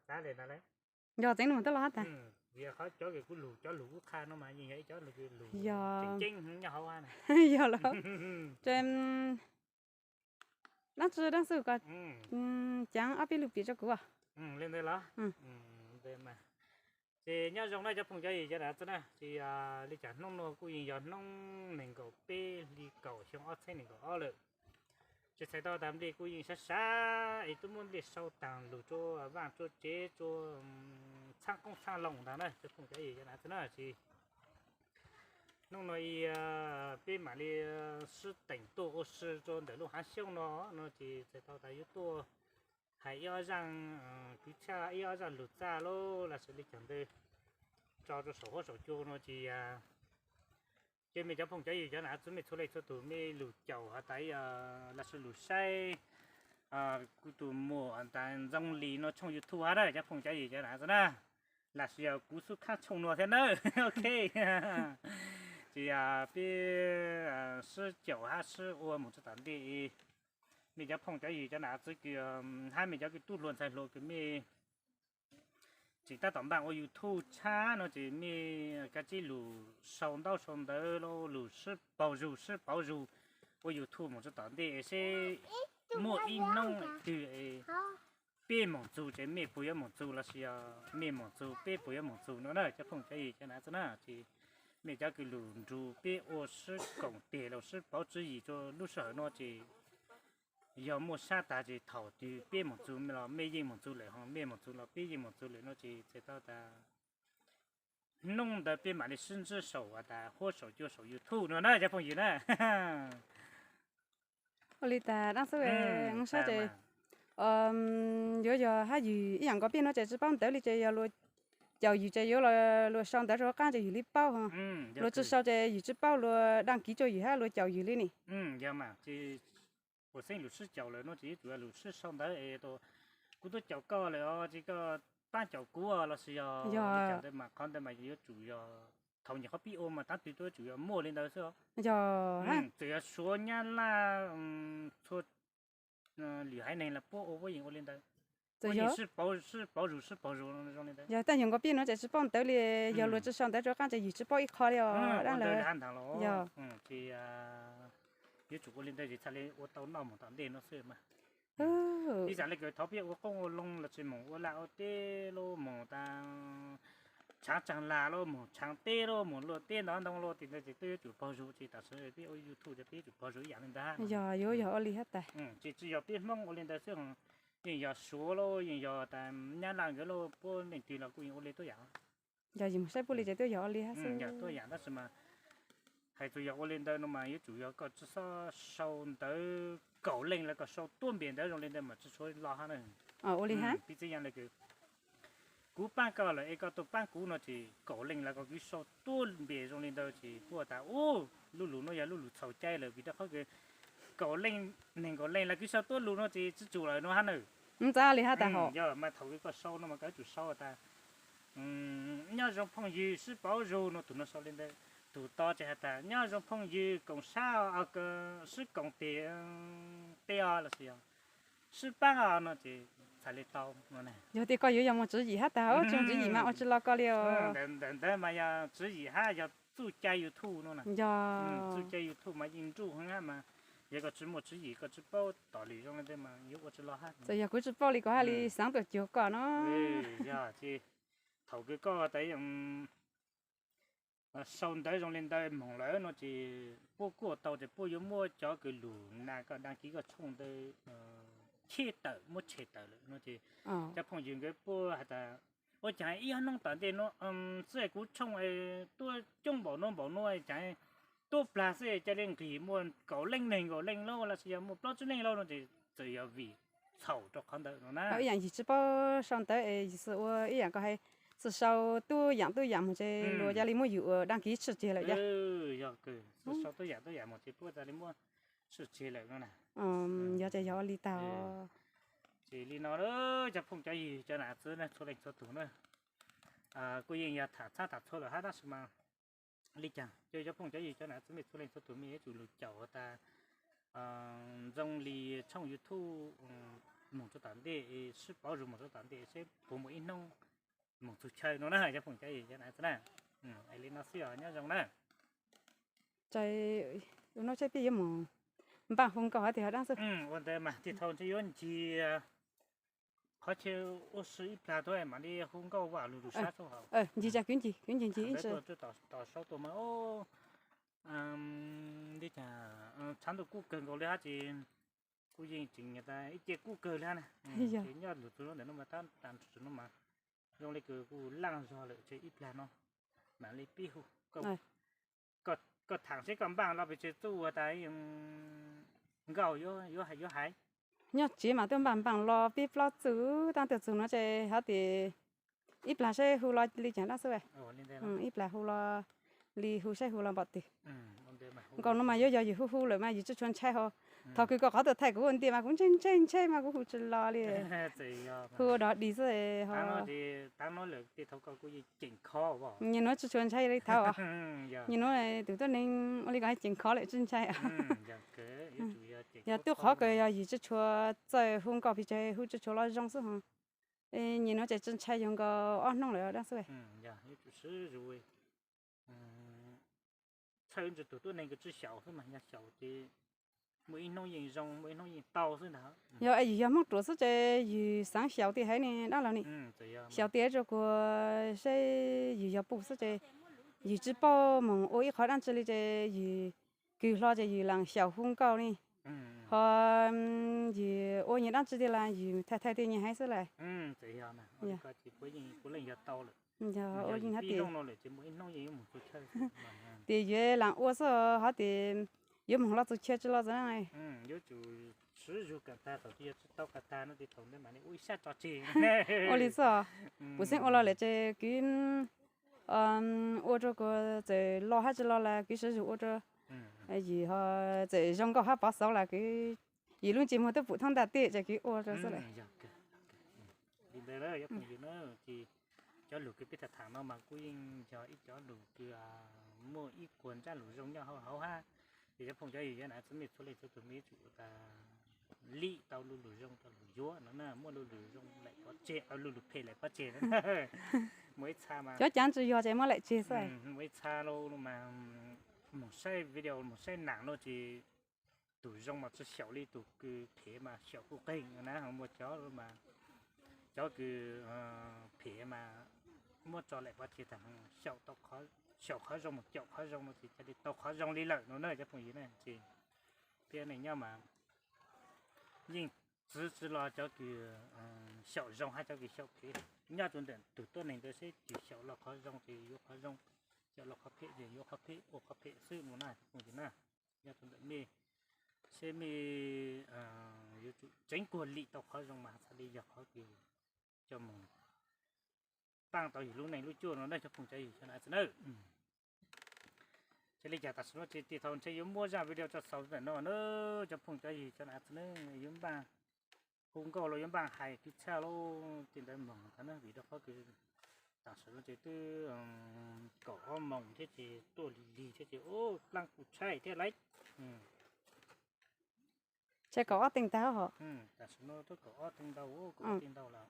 Xav li ntawd lauj. Yog tseev no mas twb los hab tas. Vim qhov cov kws kuv lug, cov lug kuv qha no mas yeej yog ib cov lug, lug tseem ceeb nyob hauv hab na. Yog lawm. Ces dab tsi dab xwb ko, caav ob peb lub piv rau kuv os. Li ntawd los? Ces nyob zoo na cov phooj cov ywg cov nam txiv na, ces li cas hnub no kuj yeej yog hnub nees nkaum peb hli kaum xyoo ob txhiab nees nkaum ob lawm. Ces txhais tau tas nplej kuj yeej sab sab es twb muab nplej sau taag lug rua vaaj rua tsev rua txhaab qoob txhaab loo ntag na cov phooj cov ywg cov nam txiv na. Ces hnub no peb mam li sib teem tuaj ua si rua ntawm lub haav xyoob no, no ces txhais tau tas yuav tuaj hais ib ob zaaj kwv txhiaj, ib ob zaaj lug txaj lauj, lossis li cov ntawd tso rua saum huab saum cua no ces ces mej cov phooj cov ywg cov nam txiv mej txhua leej txhua tug mej lug caum has tas lossis lug saib kuv tug muam tas Ntxoo Lis no tshooj YouTube hab na cov phooj cov ywg cov nam txiv na, lossis yog kuv xub khaab tshooj nuav thiab na. Ok, ces peb sib caum hab sib ua moog tsi tom ntej. Mej cov phooj cov ywg cov nam txiv kws hab mej cov kws tub hluas ntxhais hluas kws mej tseem tab tom npaaj ua YouTube tshab no ces mej kav tsij lug sau ntaub sau ntawv lauj, lug sib paug zug sib pauv zug ua YouTube moog tsi tom ntej es seb muaj ib hnub twg es peb moog txug ces mej puas yuav moog txug lossis yog mej moog txug peb puas yuav moog txug no na cov phooj cov ywg cov nam txiv na. Ces mej cov kws lug nrug peb ua sib koom tes los sib pauv tswv yim rua lub sij hawm no ces yog muaj sab tag ces thaum twg peb moog txug los mej yeej moog txug lawm, ho mej moog txug los peb yeej moog txug lawm no ces txhais tau tas hnub ntawd peb mam li sib ntsib saum tas huab saum cua saum YouTube no na cov phooj ywg na. Ua li tas dab xwb, saib ces yuav yog hab ywg ib yaam nkaus peb no ces tsi paub ntawv li ces yog luag caum ywg ces yuav luag sau ntawv rau qaab ces ywg li paub, luag tsi sau ces ywg tsi paub, luag daj kiv rua ywg hab luag caum ywg li ne. Puas xeeb lug sib caum lawm no ces yuav tsum lug sib sau ntawv es kuv tub caum koj lawm os ces koj paab caum kuv lossis yog li cas ntawd mas qhov ntawd mas yuav tsum yog thaum nyuam qhuav pib ua mas tab twg tuaj yuav tsum yog muaj li ntawd xwb os. Txawm yog Suav Nyab Laj txhua lwm haiv neeg los puab ua puab yeej ua li ntawd, puab yeej sib pauv zug sib pauv zug zoo li ntawd. Yog tab nyuam nkaus peb no ces tsis paub ntawv li, yog luag tsis sau ntawv rov qaab ces yus tsis paub ib qho li os. Ua ntawd li hab ntag los ces yuav tsum ua li ntawd ces txhaj li ua tau noj mus tom ntej no xwb mas. Ib zam li kws thaud peb ua qoob ua loo los tsis moog ua laj ua teb lauj, moog tas tshaav tsaag lag lauj, moog tshaav teb lauj, moog luaj teb ntov ntoo lauj, tim ntawd ces twb yuav tsum paug zug ces tam sim peb ua YouTube ces peb yuav tsum paug zug ib yam li ntawd. Yog yuav yog ua li hab tas. Ces tsis yog peb Hmoob ua li ntawd xwb, yeej yog Suav lauj, yeej yog tas Nyab Laj nkawd lauj, puab leej twg los kuj yeej ua li tuab yam. Yog yus mus saib puab li ces twb yog ua li hab xwb. Yog tuab yam tab sis mas hais txug yog ua li ntawd no mas yuav tsum yog koj tsis txhob sau ntawv kaum leej los koj sau tuab npe ntawd zoo li ntawd mas tsis tshua loj hab na. Ua li hab. Piv txwv yam li kws kuv paab koj lawm es koj tuaj paab kuv no ces kaum leej los koj kuj sau tuab npe zoo li ntawd ces puab tas ub, lub lug no yog lub lug txhaum cai lawm vim rau qhov kws kaum leej, neeg kaum leej los kuj sau tuab lug no ces tsis tsum lawm no hab na. Ntxab li hab tas hos. Yog mas thaum kws koj sau no mas koj yuav tsum sau tas nyob zoo phooj ywg sib pauv zug no, tug no sau li ntawd. Tug to ces has tas nyob zoo phooj ywg koom sab, sib koom tes tej os lossis yog sib paab os no ces txhaj li tau no na. Yog tias koj yuav yog mus tswv yim hab tas, tswv yim mas ua tsis los koj li os. Ntawm ntawd mas yog tswv yim hab yog txuj cai YouTube no na. Yog txuj cai YouTube mas yeej nruj heev hab mas yog koj tsis muaj tswv yim, koj tsis paub tom lwm zoo li ntawd mas yuav ua tsis los hab. Txawm yog kuv tsis paub li koj hab li xaav tuaj cuag koj no. Yog ces thaum kws koj tas sau ntawv zoo li ntawd moog lawm no ces puab kuaj tau ces puab yuav muab cov kws lug nas koj dag kiv koj tshooj ntawd cheb tawm, muab tshem tawm lawm no ces cov phooj ywg nkawd puab has tas ua caag ib ob hnub tom ntej no xwb kuv tshooj tuab coob npaum no npaum no, caag tuab plag xwb ca li nqig muaj kaum leej neeg nkaum leej lauj lossis yog muaj plaub tsib leej lauj no ces txawm yog vim txhaum rau qhov ntawd no na. Ib yaam yus tsis paub sau ntawv es yus xwb ua ib yaam koj hais, xwb sau tuab yaam tuab yaam mus ces luag ca li muab yus ua dag kiv tshwj ceg lawm yog. Yog kws xwb sau tuab yaam tuab yaam mus ces puab ca li muab tshwj ceg lawm no na. Yog ces yog ua li tag. Ces li no cov phooj cov ywg cov nam txiv txhua leej txhua tug na, kuj yeej yog tham txhab tham txhua lawm hab tab sis mas li caag ces cov phooj cov ywg cov nam txiv mej txhua leej txhua tug mej yuav tsum lug caum tas Ntxoo Lis tshooj YouTube moog rua tom ntej, sib pauv zug moog rua tom ntej seb puas muaj ib nub moog txug chaw no na cov phooj cov ywg cov nam txiv na. Es li no xwb os, nyob zoo na. Ua nub seb peb yuav moog npaaj hu nkauj hab tiag dlaab xwb. Ua ntawd mas tig thaus ntshe yuav ncig qhov chaw ua si ib plag tuab mam li hu nkauj vam lug lug sab txug hauv. Ncig tsa kwv ncig, kwv ncig ncig ib ntsis. Tom sau tuaj mas li cas tshav ntuj kub kawg nkaus li hab ces kuj yeej tseem ib ce kub kawg li hab na. Ces nyob lug txug ntawm no mas tab tas no mas zoo li kws kuj laaj zog lawm ces ib plag no mam li pib hu. Koj thaam seb koj npaaj los pes tsawg txuj ua tas nkauj yuav hais. Nyob tsiv mas tuaj npaaj npaaj los pib plaub txuj, taab tuaj txug no ces hab tias ib plag seb hu los li cas dlaab xwb. Ib plag hu los li hu seb hu los npaum twg. Nkaus no mas yuav yog yus hu hu lawm mas yus tsi tshua ntshai ho. Thaus kws koj qhov tuaj thaij kuv ua ntiag mas kuv ntshai ntshai ntshai mas kuv hu tsi los li. Hu ua dog dig xwb. Nyuag nuav tsi tshua ntshai li thaud. Nyuag nuav tug tuab neeg ua li ko ceem khov lawm tsi ntshai. Yog tub qhov kws yog yus tsi tshua txawj hu nkauj pes tsawg hu tsi tshua los zoo xwb ho. Nyuag nuav ces tsi ntshai yug nkaus ob hnub lawm dlaab xwb. Txhawj ntsis tug tuab neeg kws tsi xyaum xwb mas yog xyaum ces muaj ib hnub yeej zoo muaj ib hnub yeej tau xwb ntag. Yog yus yog Hmoob ruam xwb ces yus xaav xyaum tiag heev ne dab laug ne. Xyaum tiag rua kuag seb yus yog puj xwb ces yus tsi paub moog ua ib qhov dlaab tsi li ces yus kws hlo ces yus lam xyaum hu nkauj ne. Ho yus ua nyuag dlaab tsi tiag los yus thaij thaij tiag nyuag heev xwb lawm. Ua li hab tias, tias yuav lam ua xwb hab tias yuav moog los txug chaw tsi los txug na. Ua li xwb, puv xeeb ua los lawm ces kws ua rua kuag txawm los hab tsi los las kws siv zug ua rua yus ho txawm zoo nkauj hab pov xauv los kws yus lub ntsej muag twb pum thoob ntaj teb ces kws ua rua xwb lawm. Li ntawd cov phooj ywg na, ces cov lug kws peb tham tham no mas kuj yeej yog ib cov lug kws muaj ib kuag ntsab lug zoo nyob hauv hauv hab. Ces cov phooj cov ywg cov nam txiv mej txhua leej txhua tug mej yuav tsum tas lim tau lu lug zoo rau lug yuav no na, muaj lu lug zoo laim pov tseg, lu lug phem laim pov tseg no. Muaj ib txha mas cov cav tsi yog ces muab laim tseg xwb. Muaj ib txha lu mas moog saib video moog saib nam no ces tug zoo mas tsi xyaum li tug kws phem mas xyaum kuj qeeg na. Muaj cov mas cov kws phem mas muab tso laim pov tseg tag, xyaum tau, xyaum qhov zoo mas caum qhov zoo no ces cia li tau qhov zoo li lawm no na cov phooj ywg na. Ces peb neej nyob mas yeej txwv tsi los cov kws xyaum zoo hab cov kws xyaum phem. Nyob rua ntawm tug tuab neeg ntawd seb kws xyaum los qhov zoo ces yuav qhov zoo, xyaum los qhov phem ces yuav qhov phem, ua qhov phem xwb no na cov phooj ywg na. Nyob rua ntawm mej seb mej yuav tsum tseev kuag lim tau qhov zoo mas txhaj li yog qhov kws coj moog paab tau yug lub neej lub cuaj no na cov phooj cov ywg cov nam txiv na. Ces li cas tam sim no ces tig thaus ntshe yuav muab zaaj video tso xaus ntawm no na cov phooj cov ywg cov nam txiv na. Yuav npaaj hu nkauj los yuav npaaj hais kws txhaj lauj, tej ntawd moog tag na vim rau qhov kws tam sim no ces twb kaum ob moos thiab ces tuaj lig lig thiab ces plaab kuj tshaib thiab lauj. Ces kaum ob teev tag hos. Tam sim no twb kaum ob teev ntau, kaum ob teev ntau lawm.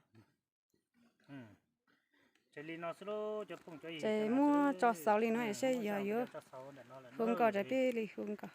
Ces li no xwb lauj cov phooj cov ywg. Ces muab tso xaus li no seb yog yuav hu nkauj ces peb li hu nkauj.